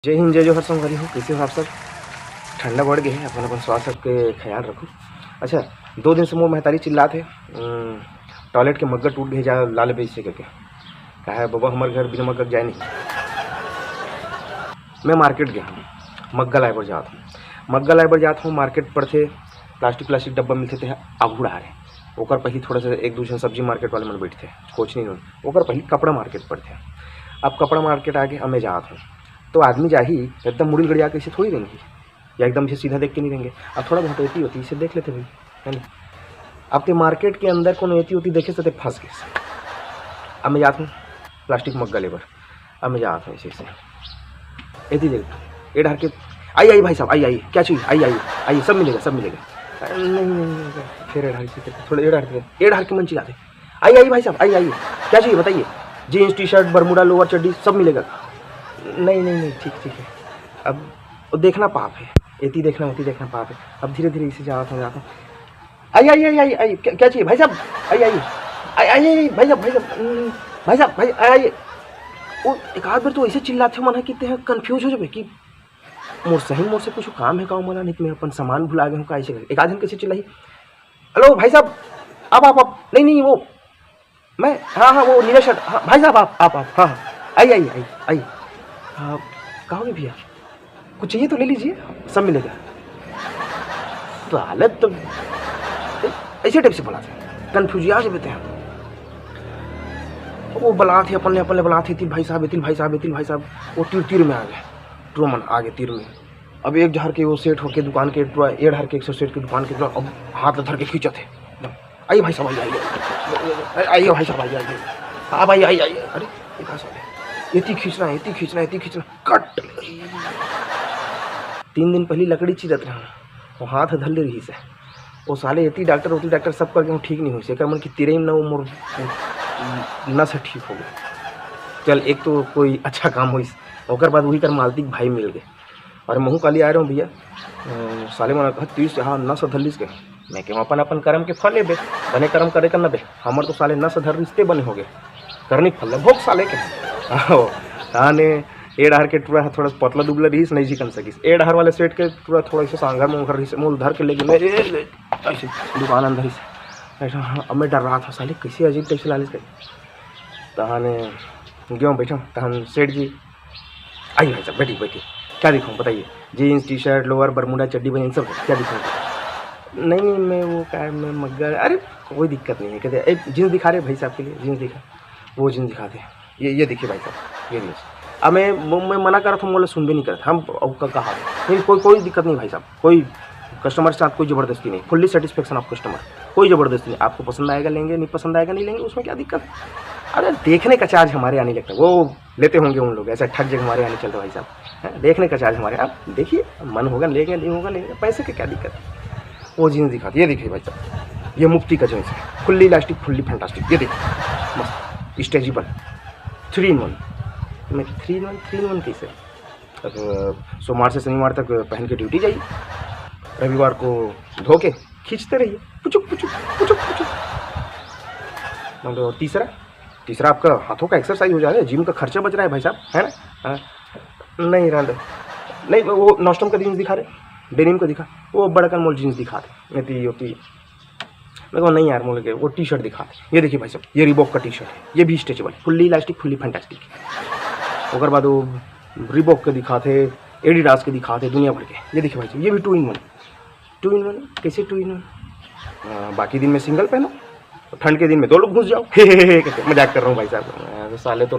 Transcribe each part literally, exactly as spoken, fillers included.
जय हिंद, जय जोहार संगवारी हो, कइसे हो आप सब? ठंडा बढ़ गे हे, अपन अपन स्वास्थ्य के ख्याल रखो। अच्छा, दो दिन से मोर महतारी चिल्लात हे, "टॉयलेट के मग्गा टूट गे, जा ला लेबे इसे," करके। कहा है, "बबा, हमर घर बिना मग्गा के जाए नहीं।" मैं मार्केट गया हूँ, मग्गा लाए बर जात हूँ। मग्गा लाए बर जात हूँ, मार्केट पड़थे, प्लास्टिक प्लास्टिक डब्बा मिलथे, ते आगू डारे। ओकर पहिली थोड़ा सा एक दू झन सब्जी मार्केट वाले मन बैठथे, कोच नहीं होन। ओकर पहिली कपड़ा मार्केट पड़थे। अब कपड़ा मार्केट आगे, अब मैं जात हूँ, तो आदमी जाही, एकदम मुड़ी ल गड़िया के इसे थोड़ी रेंगही, या एकदम इसे सीधा देख के नहीं रेंगे। अब थोड़ा बहुत एती ओती इसे देख लेथे भाई, है ना? अब ते मार्केट के अंदर कोनो एती ओती देखे से ते फंस गे। अब मैं जात हूँ प्लास्टिक मग्गा लेबर, अब मैं जात हूँ इसे, इसे एती देख, ए डहर के, "आई, आई भाई साहब, आई, आई, क्या चाहिए? आई, आई, आइए, सब मिलेगा, सब मिलेगा।" "नहीं, नहीं, नहीं।" फिर ए डहर से करके, थोड़ा ए डहर के, ए डहर के मन चिल्लाथे, "आई, आई भाई साहब, आई, आइए, क्या चाहिए बताइए? Jeans, T shirt, Bermuda, lower, चड्डी सब मिलेगा।" "नहीं, नहीं, नहीं, ठीक, ठीक है।" अब वो देखना पाप है, एती देखना, ओती देखना पाप है। अब धीरे धीरे इसे जात हूँ, जात हूँ, "आई, आई, आई, आई, आई, क्या, क्या चाहिए भाई साहब? आई, आई, आई, आई, आई, भाई साहब, भाई साहब, हम्म, भाई साहब, भाई, आई, आई।" वो एक आध बार तो ऐसे चिल्लाथे मन ह कि ते ह कन्फ्यूज हो जाबे कि मोर सही मोर से कुछ काम है का, मोला नहीं तो मैं अपन सामान भुला गए हूँ का, ऐसे करके। एक आध जन कैसे चिल्लाई, "हेलो भाई साहब, आप, आप, आप, नहीं, नहीं, वो मैं, हाँ, हाँ, वो नीला शर्ट, हाँ भाई साहब, आप, आप, आप, हाँ, हाँ, आइए, आइए, आइए, आइए।" "हाँ, कहोगे भैया, कुछ चाहिए तो ले लीजिए, सब मिलेगा।" तो हालत तो ऐसे टाइप से बोलाथे, कन्फ्यूजिया से बेते हैं। वो बलाथे अपन ले, अपन ले बलाथे, "एतिल भाई साहब, एतिल भाई साहब, एतिल भाई साहब।" वो तीर, तीर में आ गए, ट्रोमन आ गए तीर में। अब एक डहर के वो सेठ होके दुकान के पूरा, ए डहर के एक सौ सेठ के दुकान के पूरा, अब हाथ धर के खींचत है, "आइए भाई साहब, आइए, आइए, आइए, आइए भाई साहब, आइए, आइए, आप आइए, आइए, आइए।" अरे, ये कहाँ से आ गया? एती खींचना, एती खींचना, एती खींचना, कट। तीन दिन पहली लकड़ी चीरत रहा, वो हाथ धर ले रही से। वो साले एती डॉक्टर, ओती डॉक्टर, सब करके वो ठीक नहीं हुई। एकर मन की तिरई में ना वो मोर, वो नस ठीक हो गया। चल, एक तो कोई अच्छा काम होइस, ओकर बाद वही कर मालती के भाई मिल गए। "अरे, महू काली आए रहूँ भैया, अ, साले मन कहत तीस, हाँ, नस धर लिस के।" मैं कहूँ, "अपन, अपन कर्म के फल हे बे, बने कर्म करे कर ना बे, हमर तो साले नस धर रिस ते बने हो गए, करनी फल ले भोग साले के।" आहो, ताने ए डहर के टूरा ह थोड़ा सा पतला दुबला रहिस, नहीं झिकन सकिस। ए डहर वाले सेठ के टूरा थोड़ा सा सांगर मोंगर रहिस, मोल धर के लेके मैं, ए, ले, ऐसे दुकान अंदर ही से। ऐसा, हाँ, अब मैं डर रहा था, साले कैसे अजीब टाइप से लालिस कर। तहाने गयो बैठा, तहान सेठ जी, "आइए भाई साहब, बैठिए, बैठिए, क्या दिखाऊँ बताइए? Jeans, T shirt, lower, Bermuda, चड्डी, बनियान सब है, क्या दिखाऊँ?" "नहीं, नहीं, मैं वो क्या है, मैं मग्गा।" "अरे, कोई दिक्कत नहीं है।" कहते, "एक जीन्स दिखा रहे भाई साहब के लिए, जीन्स दिखा।" वो जीन्स दिखाते हैं, "ये, ये देखिए भाई साहब, ये जीन्स।" अब मैं, मैं मना कर रहा था, मोला सुनबे नहीं करता, हम अब का कहा, "नहीं, कोई, कोई दिक्कत नहीं भाई साहब, कोई कस्टमर के साथ कोई ज़बरदस्ती नहीं, fully satisfaction of customer, कोई ज़बरदस्ती नहीं, आपको पसंद आएगा लेंगे, नहीं पसंद आएगा नहीं लेंगे, उसमें क्या दिक्कत है?" अरे, देखने का चार्ज हमारे यहाँ नहीं लगता, वो लेते होंगे उन लोग, ऐसा ठग जग हमारे यहाँ नहीं चलता भाई साहब, हैं? देखने का चार्ज हमारे, आप देखिए, मन होगा लेंगे, नहीं होगा लेंगे, पैसे का क्या दिक्कत है? वो जीन्स दिखाते, ये देखिए भाई साहब, ये मुफ्ती का जीन्स है, fully elastic, fully fantastic, ये देखिए, मस्त, stretchable, three in one। मैं, "Three in one, three in one कैसे?" अब सोमवार से शनिवार तक पहन के ड्यूटी जाइए, रविवार को धो के खींचते रहिए, पुचुक पुचुक, पुचुक पुचुक। मतलब, और तीसरा, तीसरा आपका हाथों का एक्सरसाइज हो जा रहा है, जिम का खर्चा बच रहा है भाई साहब, है ना? हाँ। नहीं रहने दो। नहीं, वो नॉस्टम का जीन्स दिखा रहे, डेनिम का दिखा, वो बड़ा कन मोल जीन्स दिखा दे, नहीं तो ये होती। मैं कहूँ, "नहीं यार," मोल के वो टी शर्ट दिखा दे, ये देखिए भाई साहब, ये रिबॉक का टी शर्ट है, ये भी stretchable, fully elastic, fully fantastic। ओकर बाद वो रिबॉक के दिखाते, एडिडास के दिखाते, दुनिया भर के। ये देखिए भाई साहब, ये भी two in one. Two in one? कैसे टू इन वन? बाकी दिन में सिंगल पहनो, ठंड के दिन में दो लोग घुस जाओ। हे, हे, हे, हे, करके मजाक कर रहा हूँ भाई साहब। अ, साले तो,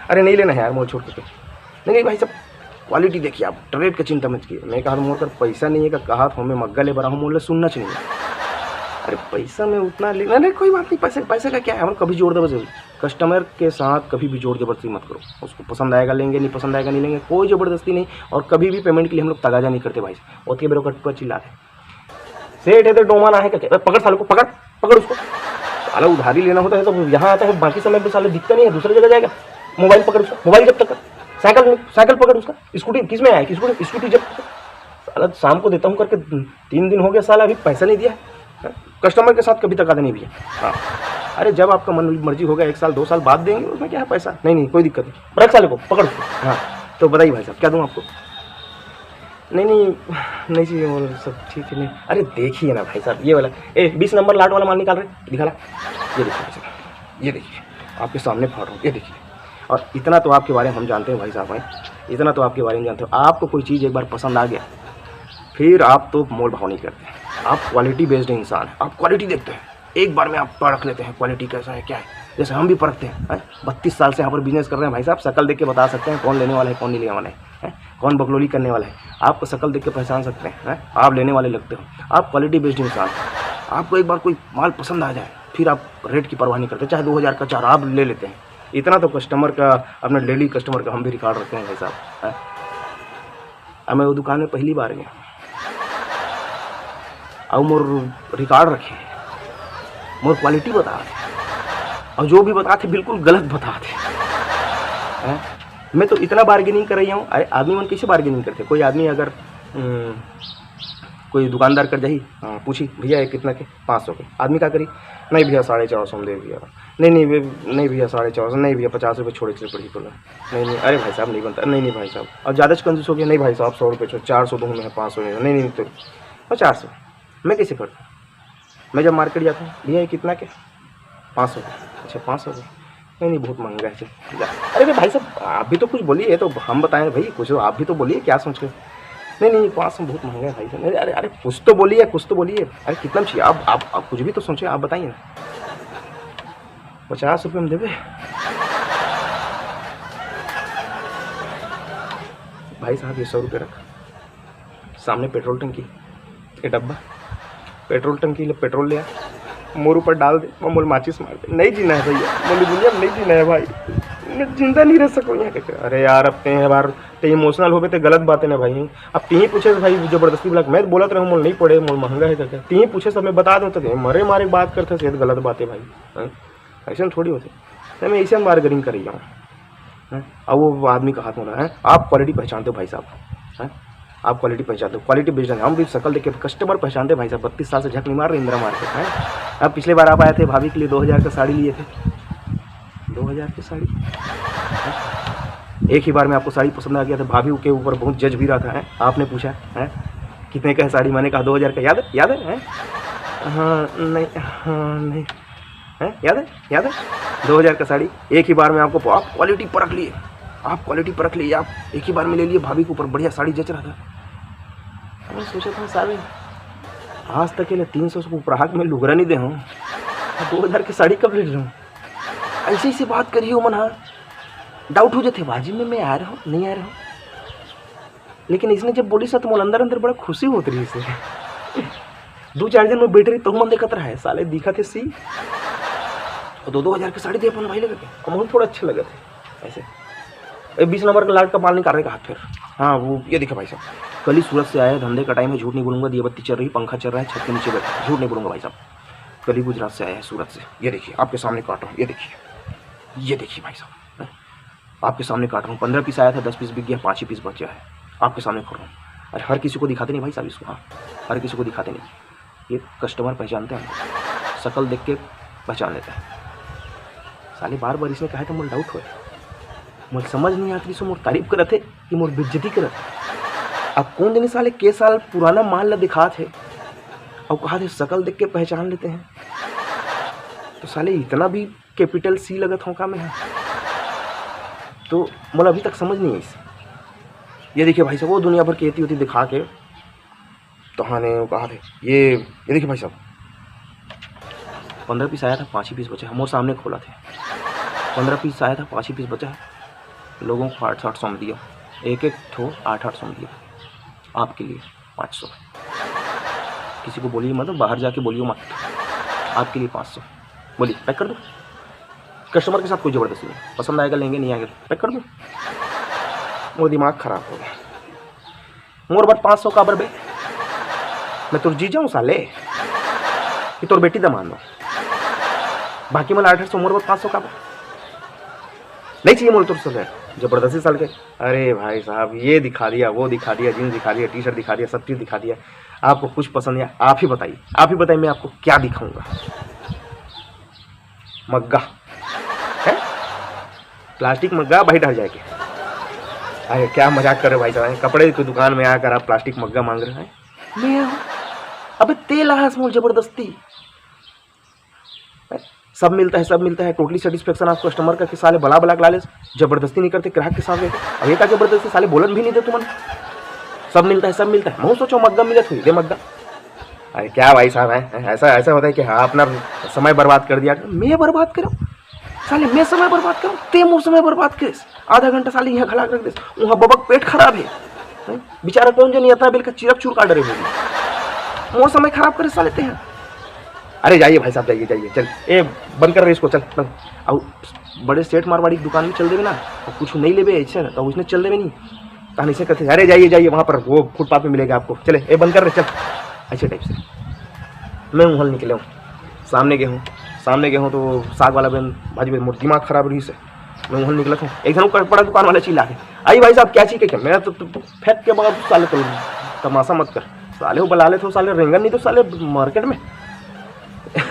अरे नहीं लेना है यार, मोल छोड़ के। नहीं, नहीं भाई साहब, क्वालिटी देखिए आप, रेट का चिंता मत कीजिए। मैं कहा, "मोर कर पैसा नहीं है का कहा, तो हमें मग्गा ले बरा हूँ, मोला सुनना चाहिए।" अरे पैसा में उतना लेना नहीं, कोई बात नहीं, पैसे, पैसे का क्या है, हम कभी जोर दे बस। कस्टमर के साथ कभी भी जोर जबरदस्ती मत करो। उसको पसंद आएगा लेंगे, नहीं पसंद आएगा नहीं लेंगे, कोई ज़बरदस्ती नहीं। और कभी भी पेमेंट के लिए हम लोग तगाजा नहीं करते भाई। ओतके बेर ओकर टूरा चिल्लाथे, "सेठ है तो डोमा ना है क्या?" "ए, पकड़ साले को, पकड़, पकड़ उसको।" साला उधारी लेना होता है तो यहाँ आता है, बाकी समय पे साले दिखता नहीं है, दूसरी जगह जाएगा। मोबाइल पकड़ उसका, मोबाइल जब्त कर, साइकिल, साइकिल पकड़ उसका, स्कूटी किस में आया, स्कूटी, स्कूटी जब्त कर। साला शाम को देता हूँ करके तीन दिन हो गया, साला अभी पैसा नहीं दिया है। कस्टमर के साथ कभी तगादा नहीं भैया। हाँ, अरे जब आपका मन मर्जी होगा, एक साल दो साल बाद देंगे, उसमें क्या है पैसा, नहीं, नहीं, कोई दिक्कत नहीं, रख साले को, पकड़ उसको। हाँ, तो बताइए भाई साहब, क्या दूँ आपको? नहीं, नहीं, नहीं चाहिए, वो सब ठीक है। नहीं, अरे देखिए ना भाई साहब, ये वाला, ए, बीस नंबर लाट वाला माल निकाल रहे, दिखा ला। ये देखिए भाई साहब, ये देखिए, आपके सामने फाड़ रहा हूँ, ये देखिए। और इतना तो आपके बारे में हम जानते हैं भाई साहब, हैं, इतना तो आपके बारे में जानते हो, आपको कोई चीज़ एक बार पसंद आ गया, फिर आप तो मोल भाव नहीं करते। आप क्वालिटी बेस्ड इंसान हैं, आप क्वालिटी देखते हैं, एक बार में आप परख लेते हैं क्वालिटी कैसा है, क्या है। जैसे हम भी परखते हैं, हैं? बत्तीस साल से यहाँ पर बिजनेस कर रहे हैं भाई साहब, शकल देख के बता सकते हैं कौन लेने वाला है, कौन नहीं लेने वाला है, हैं? कौन बकलोली करने वाला है, आपको शकल देख के पहचान सकते हैं, हैं? आप लेने वाले लगते हो, आप क्वालिटी बेस्ड इंसान हैं। आपको एक बार कोई माल पसंद आ जाए, फिर आप रेट की परवाह नहीं करते, चाहे दो हज़ार का चार आप ले लेते हैं। इतना तो कस्टमर का, अपने डेली कस्टमर का हम भी रिकॉर्ड रखते हैं भाई साहब, हैं? अब मैं वो दुकान में पहली बार गया, अब मोर रिकॉर्ड रखे, मोर क्वालिटी बता थे, और जो भी बता थे बिल्कुल गलत बता थे, हैं? मैं तो इतना बार्गेनिंग कर रही हूँ। अरे आदमी मन कैसे बार्गेनिंग करते? कोई आदमी अगर, हम्म, कोई दुकानदार कर जाही, हाँ, पूछी, "भैया, ये कितना के?" "पाँच सौ के।" आदमी का करी, "नहीं भैया, साढ़े चार सौ में दे दिया।" "नहीं, नहीं, वे-, नहीं भैया, साढ़े चार सौ, नहीं भैया, पचास रुपये छोड़े, चले पड़ी तो।" "नहीं, नहीं, अरे भाई साहब, नहीं बनता, नहीं, नहीं भाई साहब।" और ज़्यादा कंजूस हो गया, "नहीं भाई साहब, सौ रुपये छोड़, चार सौ दूँ मैं, पाँच सौ नहीं, नहीं, नहीं, तो पचास सौ।" मैं कैसे करता? मैं जब मार्केट जाता हूँ, "भैया, ये कितना के?" "पाँच सौ।" "अच्छा, पाँच सौ के?" "नहीं, नहीं, बहुत महंगा है।" चल, जा। अरे भाई साहब, आप भी तो कुछ बोलिए, तो हम बताएं भाई, कुछ आप भी तो बोलिए, क्या सोच रहे हो? "नहीं, नहीं, पाँच सौ बहुत महंगा है भाई साहब।" "अरे, अरे, अरे, कुछ तो बोलिए, कुछ तो बोलिए। अरे, कितना में चाहिए? आप, आप, आप कुछ भी तो सोचें, आप बताइए ना।" "पचास रुपये में देवे?" भाई साहब, ये सौ रुपये रख। सामने पेट्रोल टंकी, ये डब्बा, पेट्रोल टंकी ले पेट्रोल ले आ, मोर ऊपर डाल दे, वो मोल माचिस मार दे। नहीं जीना है भैया, मोर दुनिया में नहीं जीना है भाई, मैं जिंदा नहीं रह सकूँ यहाँ के। अरे यार, अब ते हैं बार, ते इमोशनल होबे ते गलत बात है ना भाई। अब तीही पूछे भाई, जबरदस्ती बोला, मैं बोलत रहूँ मोल नहीं पड़े, मोल महंगा है करके, तीही पूछे सब मैं बता दूँ तो मरे मारे बात करते से गलत बात है भाई, हैं? ऐसे में थोड़ी होते। नहीं, मैं ऐसे में बार्गेनिंग कर रही हूँ। हैं? अब वो आदमी का हाथ में रहा है, आप क्वालिटी पहचानते हो भाई साहब, हैं? आप क्वालिटी पहचानते हो, क्वालिटी बेचना है। हम भी शकल देख के, कस्टमर पहचानते हैं भाई साहब। बत्तीस साल से झक नहीं मार रहे इंदिरा मार्केट में। अब पिछले बार आप आए थे, भाभी के लिए दो हज़ार का साड़ी लिए थे, दो हज़ार की साड़ी, हैं? एक ही बार में आपको साड़ी पसंद आ गया था, भाभी के ऊपर बहुत जज भी रहा था, हैं? आपने पूछा, हैं, "कितने का है साड़ी?" मैंने कहा, "दो हज़ार का।" याद है? याद है, हैं? हाँ, नहीं, हाँ, नहीं। हैं? याद है? याद है? दो हज़ार का साड़ी, एक ही बार में आपको, आप क्वालिटी परख लिए, आप क्वालिटी परख लिए, आप एक ही बार में ले लिए, भाभी के ऊपर बढ़िया साड़ी जच रहा था। मैं सोचा था, सारे आज तक के लिए तीन सौ से ऊपर हाथ में लुगरा नहीं दे हूँ, दो हज़ार की साड़ी कब ले लूँ? ऐसे ऐसे बात करिए मन, हाँ, डाउट हो जाते, बाजी में मैं आ रहा हूँ, नहीं आ रहा हूँ। लेकिन इसने जब बोली सा, तो मोला अंदर अंदर बड़ा खुशी होत रही से। दो चार दिन में बैठ रही, तो मन देखत रहा है, साले दिखत है सी, और दो दो हज़ार की साड़ी दे अपन भाई लगे, और मोला थोड़ा अच्छा लगत है ऐसे। ए, बीस नंबर का लाट का माल निकाल रहे का हाथ फिर। हाँ, वो ये देखा भाई साहब, कल ही सूरत से आया, धंधे का टाइम है, झूठ नहीं बोलूँगा, दिया बत्ती चल रही, पंखा चल रहा है, छत के नीचे बैठा, झूठ नहीं बोलूँगा भाई साहब, कल ही गुजरात से आया है सूरत से। ये देखिए, आपके सामने काट रहा हूँ, ये देखिए, ये देखिए भाई साहब, आपके सामने काट रहा हूँ, पन्द्रह पीस आया था, दस पीस बिक गया, पाँच ही पीस बचा है, आपके सामने खोल रहा हूँ। अरे, हर किसी को दिखाते नहीं भाई साहब इसको, हाँ, हर किसी को दिखाते नहीं, ये कस्टमर पहचानते हैं, शकल देख के पहचान लेता है। साले बार बार इसने कहा था, मोर डाउट होए, मोर समझ नहीं आती, सो मोर तारीफ करत है कि मोर बेइज्जती करत है। अब कौन दिन साले के साल पुराना माल ला दिखात है और कहा थे, शकल देख के पहचान लेते हैं, तो साले इतना भी कैपिटल सी लगत हों का मैं? तो मोला अभी तक समझ नहीं आइस। ये देखिए भाई साहब, वो दुनिया भर की एती ओती दिखा के तहाने वो कहा थे, ये, ये देखिए भाई साहब, पन्द्रह पीस आया था, पाँच ही पीस बचा है, मोर सामने खोला थे, पन्द्रह पीस आया था, पाँच ही पीस बचा है, लोगों को आठ आठ सौ में दिया, एक एक ठो आठ आठ सौ में दिया, आपके लिए पाँच सौ। किसी को बोलिए मत, बाहर जाके बोलिए मत, आपके लिए पाँच सौ। बोलिए, पैक कर दो। कस्टमर के साथ कोई जबरदस्ती नहीं, पसंद आएगा लेंगे, नहीं आएगा पैक कर दो। वो दिमाग खराब हो गया। मोर बर पाँच सौ काबर बे? मैं तोर जीजा हूँ साले, कि तोर बेटी दमांद हूँ? बाकी मन आठ आठ सौ, मोर बर पाँच सौ काबर? नहीं चाहिए मोर तोर से जबरदस्ती साल के। अरे भाई साहब, ये दिखा दिया, वो दिखा दिया, जींस दिखा दिया, टी शर्ट दिखा दिया, सब चीज़ दिखा दिया, आपको कुछ पसंद नहीं आया, आप ही बताइए, आप ही बताइए, मैं आपको क्या दिखाऊंगा? मग्गा है, प्लास्टिक मग्गा, भाई डर जाएगी। अरे क्या मजाक कर रहे हो भाई साहब, कपड़े की दुकान में आकर आप प्लास्टिक मग्गा मांग रहे हैं? मैं हूँ? अबे तेल आस मोल जबरदस्ती। सब मिलता है, सब मिलता है, टोटली सेटिस्फेक्शन ऑफ कस्टमर करके साले बला बला के ला ले, जबरदस्ती नहीं करते ग्राहक के साथ। अब ये का जबरदस्ती, साले बोलन भी नहीं दे तुमन। सब मिलता है, सब मिलता है, मैं सोचो मग्गा मिलत हुई दे मग्गा। अरे क्या भाई साहब है, ऐसा ऐसा होता है कि हाँ अपना समय बर्बाद कर दिया। मैं बर्बाद करूँ? साले मैं समय बर्बाद करूँ? ते मोर समय बर्बाद करेस। आधा घंटा साले यहाँ घला रख देस, वहाँ बबक पेट खराब है। हैं? बेचारा कौन जनी इतना बेल का चिरक चूर काट रहे होगी, मोर समय खराब करे साले ते हैं। अरे जाइए भाई साहब, जाइए जाइए, चल। ए, बंद कर रहे इसको, चल बंद। अब बड़े सेठ मारवाड़ी की दुकान में चल देवे ना, और कुछ नहीं लेवे ऐसे ना, तो उसने चल देवे नहीं। तहन ऐसे कहते, अरे जाइए जाइए, वहाँ पर वो फुटपाथ में मिलेगा आपको, चले ए बंद कर रहे, चल। ऐसे टाइप से मैं उहल निकले हूँ, सामने गए हूँ, सामने गए हूँ तो साग वाला बहन भाजी बहन मोर दिमाग खराब रही से। मैं उहल निकलत हूँ, एक जन ऊपर पड़ा दुकान वाला चिल्ला के, आई भाई साहब क्या चीज के क्या? मैं तो, तो, तो फेंक के बगैर साले तो तमाशा मत कर। साले वो बुला लेते हो साले, रेंगन नहीं तो साले मार्केट में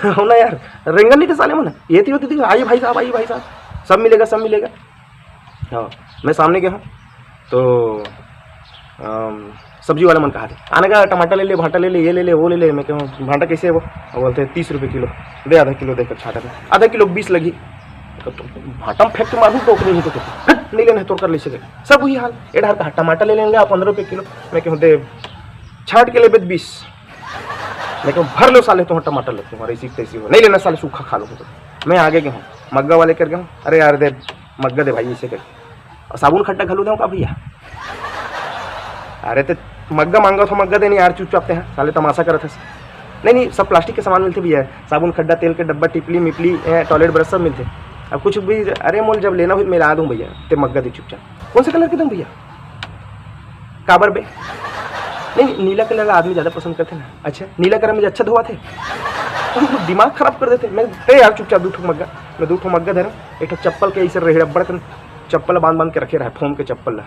हो ना यार, रेंगन नहीं तो साले मन ये थी होती थी, आइए भाई साहब, आइए भाई साहब, सब मिलेगा, सब मिलेगा। हाँ, मैं सामने गया हूँ तो अम, सब्जी वाला मन कहा थे, आने का टमाटर ले ले, भाटा ले ले, ये ले ले, वो ले ले। मैं कहूँ भाटा कैसे है वो? वो बोलते हैं तीस रुपये किलो। दे आधा किलो, देकर छाटा में आधा किलो बीस लगी। तो भाटा में फेंक के मारूँ टोकरी नहीं तो क्या? हट, नहीं लेना है तोड़ कर ले सके। सब वही हाल। एडहर कहा टमाटर ले लेंगे आप पंद्रह रुपये किलो। मैं कहूँ दे छाट के ले बीस। मैं कहूँ भर लो साले, तुम टमाटर लेते हो, ऐसी तैसी हो, नहीं लेना साले, सूखा खा लो। मैं आगे गया हूँ, मग्गा वाले कर गया हूँ, अरे यार दे मग्गा दे भाई, इसे कर। और साबुन खड्डा घलू दे का भैया? अरे ते मग्गा मांगा तो मग्गा दे नहीं यार, चुपचाप ते हैं साले, तमाशा करत हस। नहीं नहीं, सब प्लास्टिक के सामान मिलते भैया, साबुन खड्डा, तेल के डब्बा, टिपली मिपली, टॉयलेट ब्रश सब मिलते। अब कुछ भी, अरे मोल जब लेना हो मैं ला दूँ भैया, ते मग्गा दे चुपचाप। कौन से कलर के दूँ भैया? काबर बे? नहीं नहीं, नीला कलर ला आदमी ज़्यादा पसंद करते ना। अच्छा, नीला कलर में अच्छा धोवा थे। तुम तो दिमाग खराब कर देते। मैं, ए यार चुपचाप दू ठो मग्गा, मैं दू ठो मग्गा धरम, एक ठो चप्पल के ऐसे रेहड़ब्बड़ कन चप्पल बांध बांध के रखे रहा, फोम के चप्पल ला।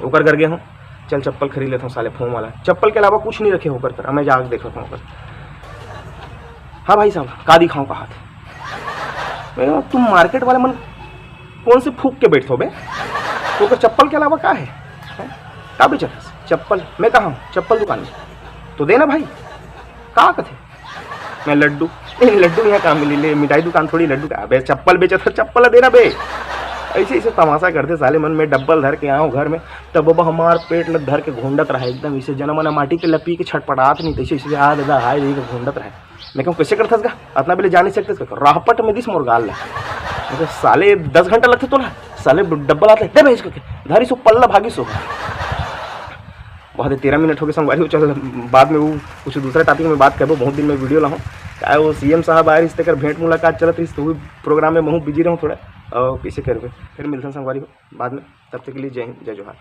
ओकर घर गए हूँ, चल चप्पल खरीद लेता हूँ साले फोम वाला। चप्पल के अलावा कुछ नहीं रखे होकर कर, मैं जाके देखता हूँ ओकर। हाँ भाई साहब, का दिखाऊँ कहा थे? मैं कहा, तुम मार्केट वाले मन कौन से फूक के बैठते हो बे? तो ओकर चप्पल के अलावा का है? हैं? का बेचत हस? चप्पल? मैं कहा हूँ चप्पल दुकान में, तो देना भाई। का कथे? मैं लड्डू, ए, लड्डू यहाँ कहाँ मिली ले, मिठाई दुकान थोड़ी लड्डू का। अबे चप्पल बेचत हस, चप्पल देना बे। ऐसे ऐसे तमाशा करते साले मन। मैं डब्बल धर के आऊँ घर में, तब बाबा हमार पेट ल धर के घोंडत रहा एकदम, इसे जना मना माटी के लपी के छटपटात नहीं, तैसे इसे आ दादा हाय दे के घोंडत रहा। मैं कहूँ कैसे करथस गा, अतना बेले जा नहीं सकते? राहपट में दिस मोर गाल ला। मैं कहा, साले दस घंटा लगते तोला, साले डब्बल आते दे भेज करके, धारी सो पल्ला भागी सो। बहुत ही तेरह मिनट हो गए संगवारी हो, चल बाद में वो कुछ दूसरा टॉपिक में बात करबो। बहुत दिन में वीडियो लाहूँ, चाहे वो सीएम साहब आए रहिस, तेकर भेंट मुलाकात चलत रहिस, तो वो प्रोग्राम में महूँ बिजी रहूँ थोड़ा, और कैसे करबे। फिर मिलते हैं संगवारी हो बाद में, तब तक के लिए जय हिंद, जय जोहार।